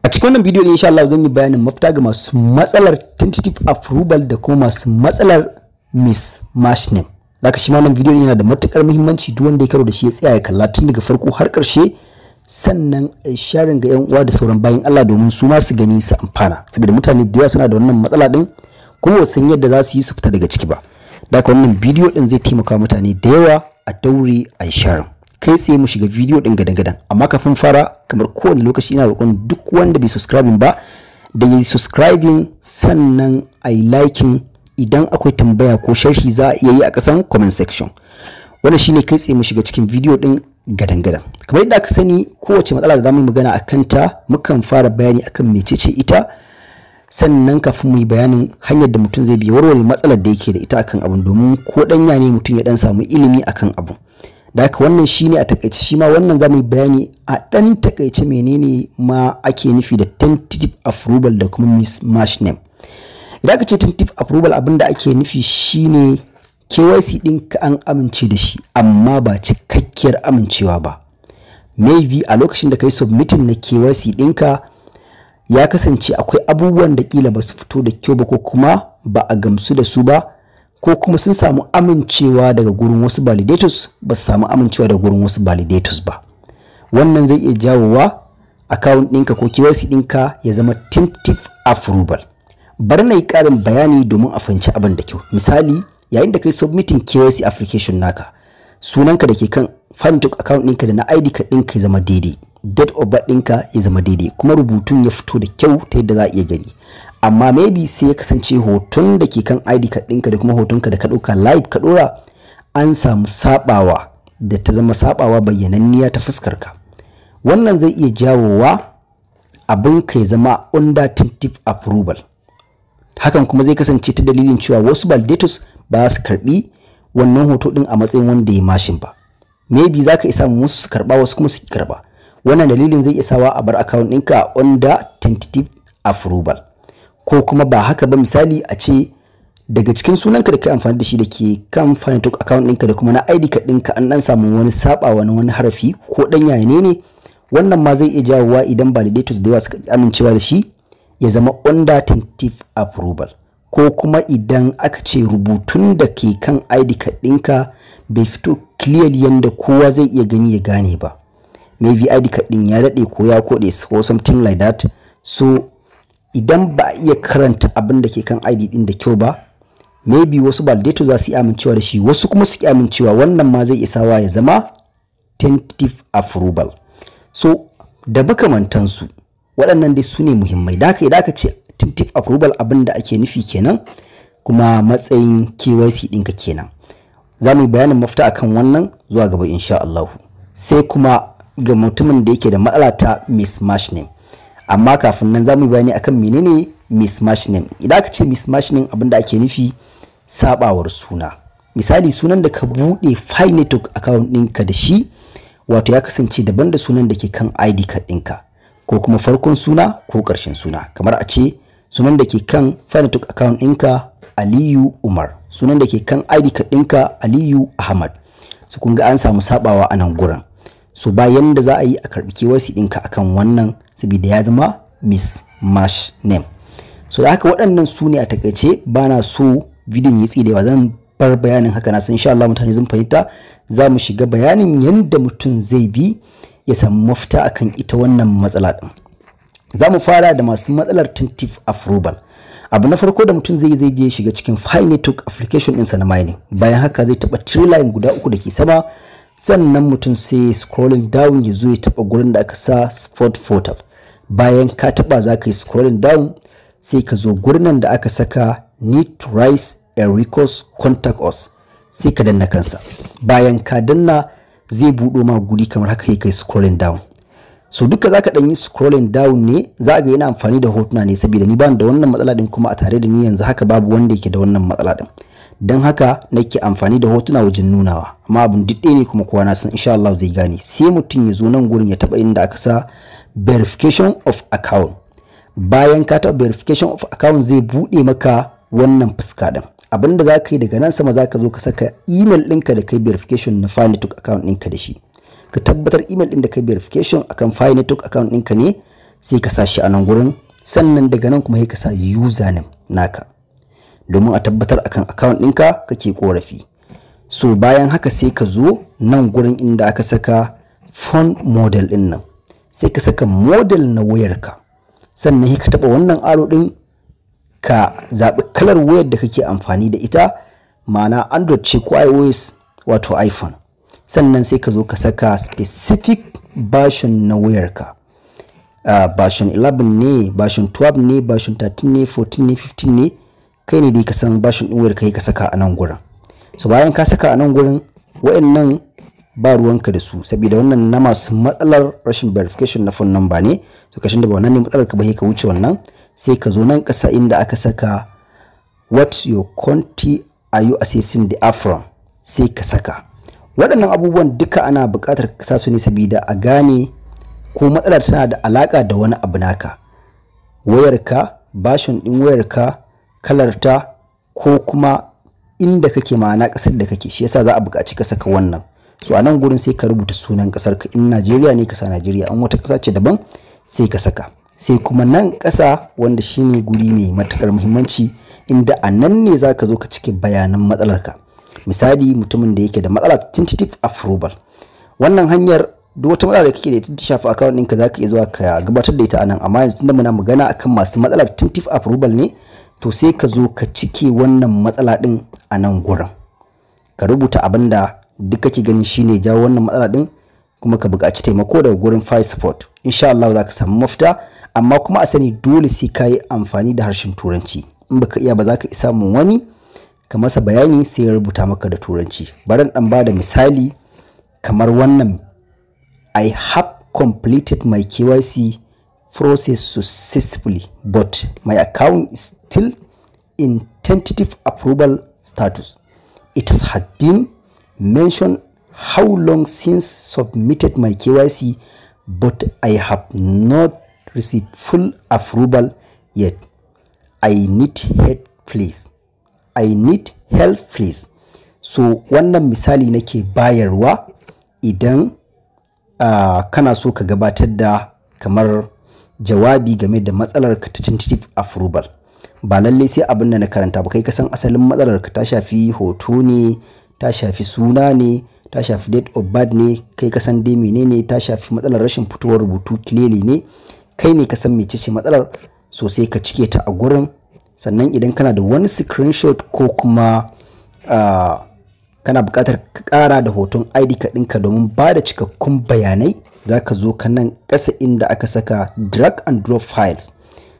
A cikin wannan bidiyo insha Allah zan yi bayanin mafita ga masu matsalar tentative approval da kuma masu matsalar mismatch name. Haka shi ma wannan bidiyo yana da matukar muhimmanci, duk wanda ya karo da shi ya tsaya ya kalla tun daga farko har ƙarshe, sannan a sharing ga yan uwa da sauran bayan Allah domin su ma su gani su amfana, saboda mutane da yawa suna da wannan matsala din kuma ba san yadda za su yi su fita daga ciki ba. Da haka wannan bidiyo din zai taimaka mutane da yawa, a daure a sharing. Kai tsaye mu shiga bidiyo din gadan-gadan, amma kafin fara, kamar kowane lokaci, ina roƙon duk wanda bai subscribing ba da yi subscribing, sannan a yi liking. Idan akwai tambaya ko sharhi, za a iya yi a ƙasan comment section. Wannan shine, kai tsaye mu shiga cikin bidiyo din gadan-gadan. Kamar yadda aka sani, kowace matsala da zamu yi magana a kanta, mukan fara bayani akan mecece ita, sannan kafin mu yi bayanin hanyar da mutum zai bi warware matsalar da yake da ita akan abun, domin ko danya ne mutum ya dan samu ilimi akan abun. Da haka wannan shine a takaice. Shi ma wannan zamu yi bayani a dan takaice menene ma ake nufi da tentative approval da kuma mismatch name. Idan aka ce tentative approval, abin da ake nufi shine KYC ɗinka an amince da shi, amma ba cikakkiyar amincewa ba. Maybe a lokacin da kai submitting na KYC ɗinka, ya kasance akwai abubuwan da kila ba su fito da kyau ba, ko kuma ba a gamsu da su ba, ko kuma sun samu amincewa daga gurin wasu validators, ba su samu amincewa daga gurin wasu validators ba. Wannan zai iya jawowa account ɗinka ko KYC ɗinka ya zama tentative approval. Bari na yi ƙarin bayani domin a fahimci abin da kyau. Misali, yayin da kai submitting KYC application naka, sunanka da ke kan Pi Network account ɗinka da na ID card ɗinka ya zama daidai, date of birth ɗinka ya zama daidai, kuma rubutun ya fito da kyau ta yadda za a iya gani. Amma maybe sai ya kasance hoton da ke kan ID card ɗinka da kuma hotonka da ka ɗauka live ka ɗora, an samu sabawa da ta zama sabawa bayyananniya ta fuskar ka. Wannan zai iya jawowa abin ka ya zama under tentative approval. Hakan kuma zai kasance ta dalilin cewa wasu validators ba su karbi wannan hoto din a matsayin wanda ya matching ba. Maybe za ka isa wasu su karba, wasu kuma su karba. Wannan dalilin zai iya sawa a bar account ɗinka under tentative approval. Ko kuma ba haka ba, misali a ce daga cikin sunanka da kai amfani da shi da ke kan Pi Network account ɗinka da kuma na ID card ɗinka, an ɗan samu wani sabawa na wani harafi ko ɗan yaya ne. Wannan ma zai iya jawowa, idan validators da yawa suka amincewa da shi, ya zama under tentative approval. Ko kuma idan aka ce rubutun da ke kan ID card ɗinka bai fito clearly yanda kowa zai iya gani ya gane ba, maybe ID card ɗin ya daɗe ko ya koɗe ko something like that. So idan ba a iya karanta abin da ke kan ID ɗin da kyau ba, maybe wasu validator za su yi amincewa da shi, wasu kuma su ki amincewa. Wannan ma zai isawa ya zama tentative approval. So da makamantansu, waɗannan dai su ne muhimmai. Da haka idan aka ce tentative approval, abin da ake nufi kenan, kuma matsayin KYC ɗinka kenan. Za mu yi bayanin mafita akan wannan zuwa gaba insha Allah. Sai kuma ga mutumin da yake da matsala ta mismatch name. Amma kafin nan, za mu yi bayani akan menene mismatch name. Idan aka ce mismatch name, abin da ake nufi sabawar suna. Misali, sunan da ka buɗe Pi Network account ɗinka da shi, wato ya kasance daban da sunan da ke kan ID card ɗinka, ko kuma farkon suna ko ƙarshen suna. Kamar a ce sunan da ke kan Pi Network account ɗinka Aliyu Umar, sunan da ke kan ID card ɗinka Aliyu Ahmad. Su kun ga an samu sabawa a nan gurin. So bayan da za a yi a karɓi KYC ɗinka akan wannan, saboda ya zama mismatch name. So da haka waɗannan su ne a takaice. Ba na so bidiyon ya tsire ba, zan bar bayanin haka. Na san insha Allah mutane sun fahimta. Za mu shiga bayanin yadda mutum zai bi ya samu mafita akan ita wannan matsala din. Za mu fara da masu matsalar tentative approval. Abu na farko da mutum zai je shiga cikin Pi Network application ɗinsa na mining. Bayan haka zai taɓa three line guda uku da ke sama, sannan mutum sai scrolling down ya zo ya taɓa gurin da aka sa support portal. Bayan ka taɓa, za ka yi scrolling down, sai ka zo gurin da aka saka "Need to raise a request, contact us", sai ka danna kansa. Bayan ka danna, zai buɗo ma guri kamar haka. Kai scrolling down. So duka zaka dan yi scrolling down ne, za ga yana amfani da hotuna ne, saboda ni bani da wannan matsala din, kuma a tare da ni yanzu haka babu wanda yake da wannan matsala din. Don haka nake amfani da hotuna wajen nunawa, amma abin duk ɗaya ne, kuma kowa na san insha Allah zai gane. Sai mutum ya zo nan gurin ya taba inda aka sa "Verification of account". Bayan ka taɓa "Verification of account", zai buɗe maka wannan fuska ɗin. Abinda za ka yi, daga nan sama za ka zo ka saka email ɗinka da kai verification na Pi Network account ɗinka da shi. Ka tabbatar email ɗin da kai verification akan Pi Network account ɗinka ne. Sai ka sa shi a nan gurin. Sannan daga nan kuma sai ka sa username naka domin a tabbatar akan account ɗinka kake korafi. So bayan haka sai ka zo nan gurin inda aka saka phone model ɗin nan, sai ka saka model na wayarka. Sannan sai ka taɓa wannan arrow ɗin, ka zaɓi kalar wayar da kake amfani da ita, ma'ana Android ce ko iOS, wato iPhone. Sannan sai ka zo ka saka specific version na wayarka, version 11 ne, version 12 ne, version 13 ne, 14 ne, 15 ne, kai ne dai ka san version ɗin wayarka, ka saka a nan gurin. So bayan ka saka a nan gurin, wayannan ba ruwanka da su, saboda wannan na masu matsalar rashin verification na phone number ne. So kashin da ba wannan ne matsalar ka ba, sai ka wuce wannan. Sai ka zo nan ƙasa inda aka saka "What your country are you accessing the app from?" Sai ka saka waɗannan abubuwan duka. Ana buƙatar ka sa su ne saboda a gane ko matsalar tana da alaƙa da wani abu naka, wayarka, version ɗin wayarka, kalarta, ko kuma inda kake, ma'ana ƙasar da kake. Shi yasa za a buƙaci ka saka wannan. So a nan gurin sai ka rubuta sunan ƙasar ka. In Najeriya ne, ka sa Najeriya. An wata ƙasa ce daban, sai ka saka. Sai kuma nan ƙasa, wanda shine guri mai matuƙar muhimmanci, inda a nan ne za ka zo ka cike bayanan matsalarka. Misali, mutumin da yake da matsala tentative approval, wannan hanyar duk wata matsala da kake da ita ta shafi account ɗinka, za ka iya zuwa ka gabatar da ita a nan. Amma yanzu tunda muna magana akan masu matsalar tentative approval ne, to sai ka zo ka cike wannan matsala ɗin a nan gurin. Ka rubuta abin da duk kake gani shine jawo wannan matsala ɗin, kuma ka buƙaci taimako daga gurin Pi support. Insha Allah za ka samu mafita. Amma kuma a sani, dole sai ka yi amfani da harshen Turanci. In baka iya ba, za ka isa mun wani ka masa bayani, sai ya rubuta maka da Turanci. Bari dan ba da misali kamar wannan: "I have completed my KYC process successfully, but my account is still in tentative approval status. It has been mentioned how long since submitted my KYC, but I have not received full approval yet. I need help, please. I need help, please." So wannan misali nake bayarwa. Idan kana so ka gabatar da kamar jawabi game da matsalar ka ta tentative approval, ba lallai sai abin da na karanta ba. Kai ka san asalin matsalar ka, ta shafi hoto ne, ta shafi suna ne, ta shafi date of birth ne, kai ka san dai menene. Ta shafi matsalar rashin fitowar rubutu clearly ne, kai ne ka san mecece matsalar. So sai ka cike ta a gurin. Sannan idan kana da wani screenshot ko kuma kana buƙatar ka ƙara da hoton ID card ɗinka domin ba da cikakkun bayanai, za ka zo ka nan ƙasa inda aka saka drag and drop files.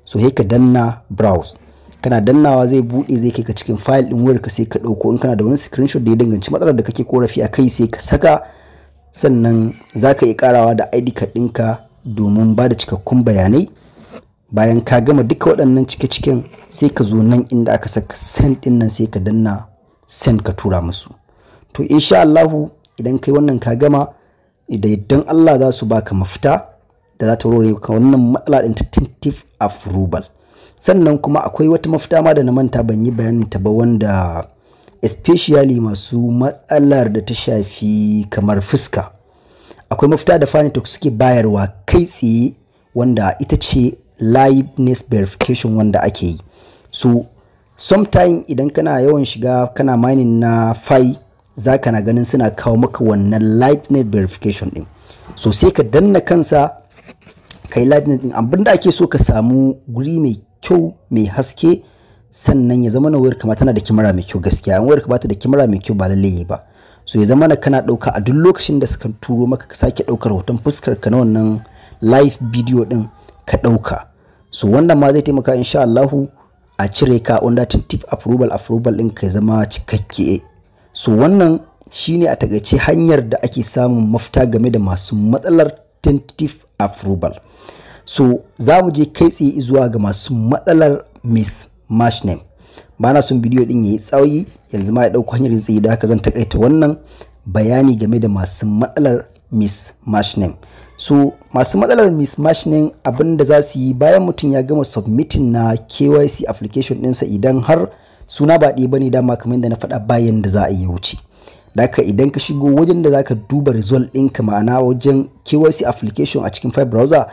So sai ka danna browse. Kana dannawa zai buɗe, zai kai ka cikin file ɗin wayarka, sai ka ɗauko. In kana da wani screenshot da ya danganci matsalar da kake korafi a kai, sai ka saka. Sannan za ka iya ƙarawa da ID card ɗinka domin ba da cikakkun bayanai. Bayan ka gama duka waɗannan cike-ciken, sai ka zo nan inda aka saka send ɗin nan, sai ka danna send, ka tura musu. To insha Allahu idan kai wannan ka gama, da yaddan Allah za su baka mafita da za ta warware ka wannan matsala ɗin ta tentative approval. Sannan kuma akwai wata mafita ma da na manta ban yi bayanin ta ba, wanda especially masu matsalar da ta shafi kamar fuska, akwai mafita da Pi Network suke bayarwa kai tsaye, wanda ita ce liveness verification wanda ake yi. So sometime idan kana yawan shiga kana mining na Pi, za ka na ganin suna kawo maka wannan liveness verification din. So sai ka danna kansa ka yi liveness din. Abinda ake so, ka samu guri mai kyau, mai haske, sannan ya zama na wayar kama tana da kyamara mai kyau. Gaskiya an wayar ka bata da kyamara mai kyau, ba lalle ba. So ya zama na kana ɗauka a duk lokacin da suka turo maka ka sake ɗaukar hoton fuskar ka na wannan live video din ka ɗauka. So wannan ma zai taimaka insha Allahu a cire ka under tentative approval, approval ɗin ka zama cikakke. So wannan shine a takaice hanyar da ake samun mafita game da masu matsalar tentative approval. So za mu je kai tsaye zuwa ga masu matsalar mismatch name. Ba na son bidiyo din yayi tsayi, yanzu ma ya dauko hanyar tsayi, da haka zan takaita wannan bayani game da masu matsalar mismatch name. So masu matsalar mismatch name, abinda za su yi bayan mutum ya gama submitting na KYC application ɗinsa, idan har suna ba ɗaya bane, dama kamar yadda na faɗa, bayan da za a yi wuce. Da haka idan ka shigo wajen da zaka duba result ɗinka, ma'ana wajen KYC application a cikin Pi Browser,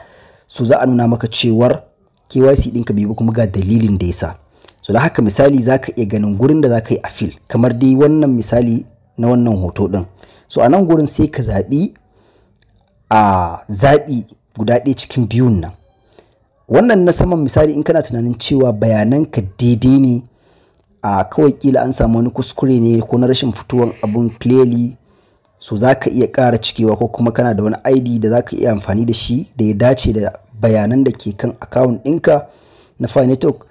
so So za a nuna maka cewar KYC ɗinka bai ba kuma ga dalilin da yasa. So da haka misali za ka iya ganin gurin da za ka yi appeal, kamar dai wannan misali na wannan hoto ɗin. So a nan gurin sai ka zaɓi a zaɓi guda ɗaya cikin biyun nan. Wannan na saman misali in kana tunanin cewa bayananka daidai ne, a kawai kila an samu wani kuskure ne ko na rashin fitowar abun clearly, so za ka iya ƙara cikewa, ko kuma kana da wani ID da za ka iya amfani da shi da ya dace da bayanan da ke kan account ɗinka na Pi Network.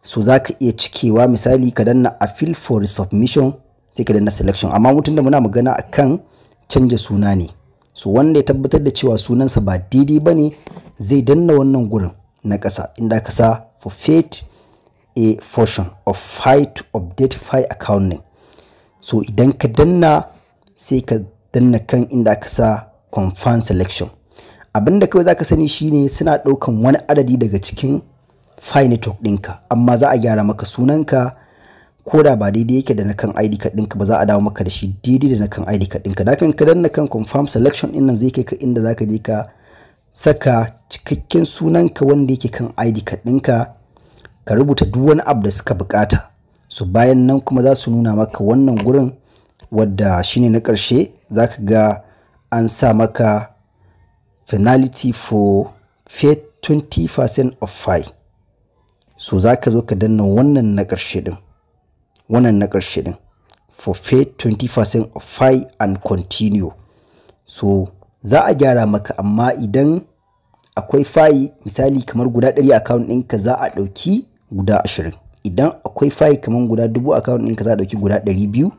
So za ka iya cikewa, misali ka danna appeal for resubmission, sai ka danna selection. Amma mutum da muna magana akan canja suna ne, so wanda ya tabbatar da cewa sunansa ba daidai ba ne zai danna wannan gurin na ƙasa inda ka sa "Forfeit a portion of Pi to update Pi account name". So idan ka danna, sai ka danna kan inda aka sa confirm selection. Abinda kawai zaka sani shine suna ɗaukan wani adadi daga cikin Pi Network ɗinka, amma za a gyara maka sunanka ko da ba daidai yake da na kan ID card ɗinka ba, za a dawo maka da shi daidai da na kan ID card ɗinka. Da kan ka danna kan confirm selection ɗin nan, zai kai ka inda zaka je ka saka cikakken sunanka wanda yake kan ID card ɗinka, ka rubuta duk wani abu da suka bukata. So bayan nan kuma za su nuna maka wannan gurin wadda shine na ƙarshe, za ka ga an sa maka "Penalty forfeit 20% of Pi". So za ka zo ka danna wannan na ƙarshe din, wannan na ƙarshe din, "Forfeit 20% of Pi and continue". So za a gyara maka, amma idan akwai Pi misali kamar guda 100 account ɗinka, za a ɗauki guda 20. Idan akwai Pi kamar guda 1000 account ɗinka, za a ɗauki guda 200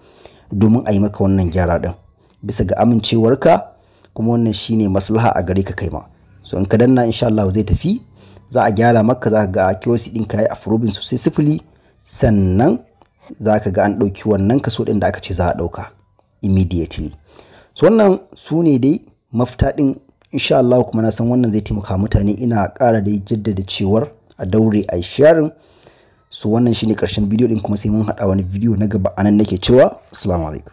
domin a yi maka wannan gyara ɗin bisa ga amincewarka, kuma wannan shine maslaha a gare ka kai ma. So in ka danna, insha Allah zai tafi, za a gyara maka, za ka ga KYC ɗinka ya yi approving sosai sifili, sannan za ka ga an ɗauki wannan kaso ɗin da aka ce za a ɗauka immediately. So wannan su ne dai mafita ɗin, insha Allah, kuma na san wannan zai taimaka mutane. Ina ƙara da jaddada cewar a daure a sharing. So wannan shine ƙarshen bidiyo ɗin, kuma sai mun haɗa wani bidiyo na gaba. Anan nake cewa assalamu alaikum.